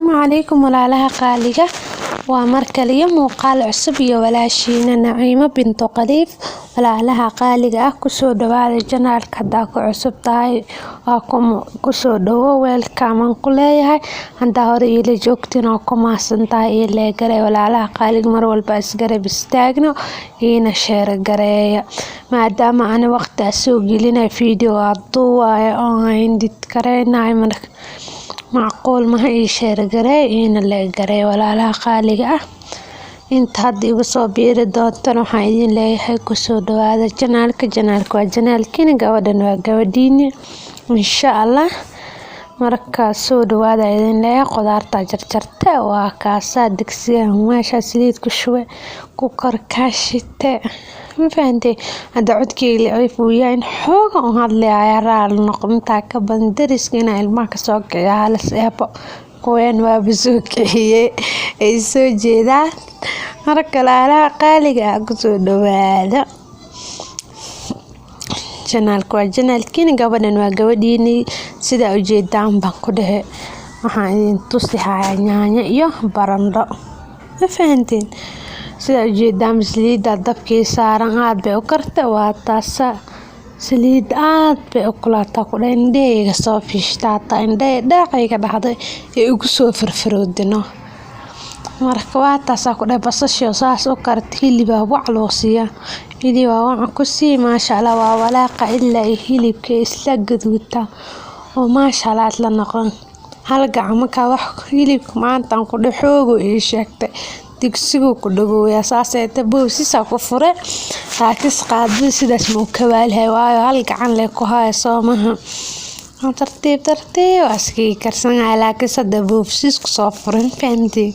Calaykum walaalaha qaaliga, waa mar kaliya muuqaal cusub iyo walaashiina Naciimo Bintu Khaliif. Walaalaha qaaliga ah, kusoo dhawaada channelka. Hadaa ku cusub tahay, waa kusoo dhawo, welcome aan ku leeyahay. Hadaa hore iila joogtiin, waa ku mahadsan tahay. Ii like garee, walaalaha qaaliga, mar walba isgarab istaagno, iina share gareeya, maadaama ani waqti soo gelinay video duuwayo oo aan edit gareynayo. Marka macquul maha. Ii share gareey, iina like gareey, walaalaha qaaliga ah. Inta hadda igu soo biiri doontan, waxaan idin leeyahay kusoo dhawaada channelka. Channelka waa channelkiina, gabadhan waa gabadhiini, insha Allah. Marka soo dhawaada idin leeyahay. Qudaarta jarjarte waa kaasaa, digsiga meesha saliid ku shube, ku kor shite. Ma fahantay? Hadda codkeyga laciif uu yahay, xooga u hadlayaa, raali noqo. Intaa ka badan dariska inaa ilmaha kasoo kiciyo halis eebo kuween waaba soo kiciyey, ay soo jeedaan. Marka walaalaha qaaliga ah, kusoo dhawaada channelka. Waa channelkiina, gabadhan waa gabadhiini. Sidaa ujeedaan baan ku dhehe, waxaan idin tusi hayaa yaanyo iyo barandho. Ma fahanteen? Sidaa ujeedaan, saliidda dabkii saaran aad bay u kartay. Waa taasa, saliid aad bay u kulaataa ku dhahay, indhahayga soo fiishta, hataa indhahay dhaacayga dhahday ee igu soo farfaroodino. Marka waa taasaa ku dhahay, basashii saas u kartay, hilibaa wac loo siiyaa, hilibaa wac ku sii. Maasha Allah, waa walaaqa ilaa ay hilibka isla gaduuta oo maasha Allah isla noqon. Hal gacan markaa wax hilibka maanta aan ku dhahay, xoogo ii sheegtay, digsigu ku dhagooyaa. Saasay tahay, boobsisaa ku fure, laakiin qaadada sidaas ma u kawaalahay, waayo hal gacan leh ku haya soo maha. Tartiib tartiib waa iskaga karsanaya, laakiin hada boobsiis kusoo furan, fahamtay?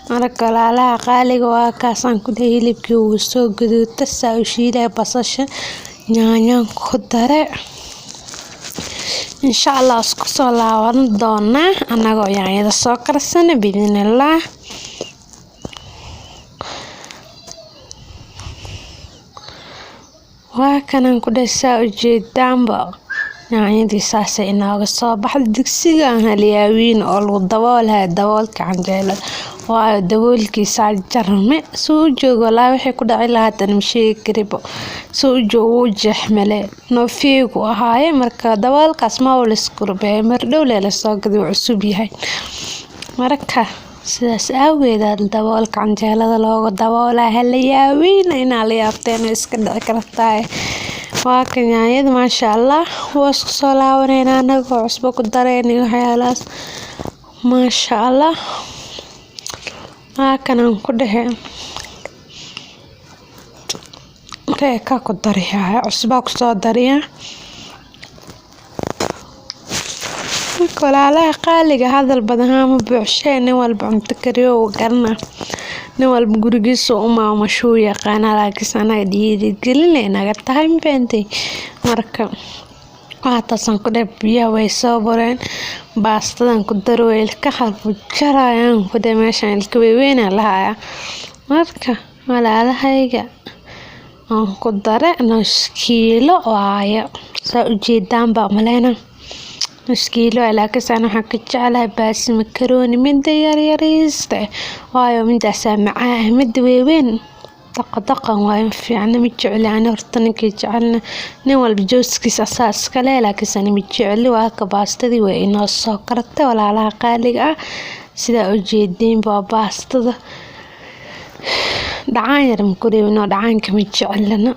Marka walaalaha qaaliga, waa kaasaan ku dhahay, hilibkii wuu soo gaduutay, saa u shiilay basasha, yaanyaan ku dare. Insha Allah isku soo laaban doonaa anagoo yaanyada soo karsana, biidnillah. Waa kanan ku dhahay, saa ujeedaanba, yaanyadii saasay inooga soo baxday. Digsigan halyaawiin oo lagu daboolaya daboolka canjeelada, waayo daboolkiisaa jarme. Suu u joogo, walaahi wixii ku dhaci lahaa haddana ma sheegi karibo. Suu u joogo wuu jeexmale, noofiigu ahaaye. Marka daboolkaas ma la iskurbeeyay, mar dhow lee lasoo gaday, wuu cusub yahay. Marka sidaas awgeed daboolka canjeelada looga daboolaa. Halayaawiin inaa la yaabteen iska dhici kartaa. Waa kan yaanyada, maasha Allah. Waa isku soo laabaneynaa anagoo cusbo ku dareen iyo waxyaalahaas, maasha Allah. Waa kanaan ku dhehe, reeka ku dariyaa, cusbaa kusoo dariyaa. Marka walaalaha qaaliga, hadal badan ma buuxshee. Nin walba cunto kariyo wuu garanaa, nin walba gurigiisa u maamushuu yaqaanaa, laakiin anaga dhiirigelin naga tahay. Ma fahantay? Marka waa taasaan ku dhahay, biyaha way soo bureen, baastadan ku daro, ilkaha jarayaan ku dhahay, meeshaan ilka waaweyn la hayaa. Marka walaalahayga, aan ku dare nus kiilo waaye, saa ujeedaan baa maleyna nus kiilo waaye. Laakiin ana waxaan ka jeclahay baasi makaroni mida yaryariista ah, waayo midaasaa macaan. Mida waaweyn daqan waaye, ma fiicna, ma jecli ani. Horta ninkii jecelna, nin walba jooskiisa asaa iska leh, laakiin ani ma jecli. Waa ka baastadii way inoo soo kartay, walaalaha qaaliga ah. Sidaa ujeediin waa baastada, dhacaan yar ma ku reebin oo dhacaanka ma jecelana.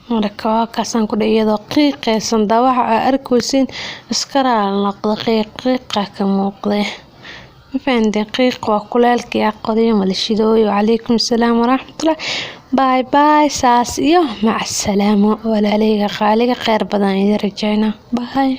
Marka waa kaasaan ku dhahay, iyadoo qiiqaysan dawaxa aa arkaysiin, iska raali noqdo, qiiq qiiqa ka muuqday. Ma fahanteen? Qiiq waa kuleelka yaa qoriyo malashidooyo. Calaykum salaam waraxmatullah. Bye bye, saas iyo mac salaamo, walaaleyga qaaliga, kheyr badan idin rajeynaa. Bye.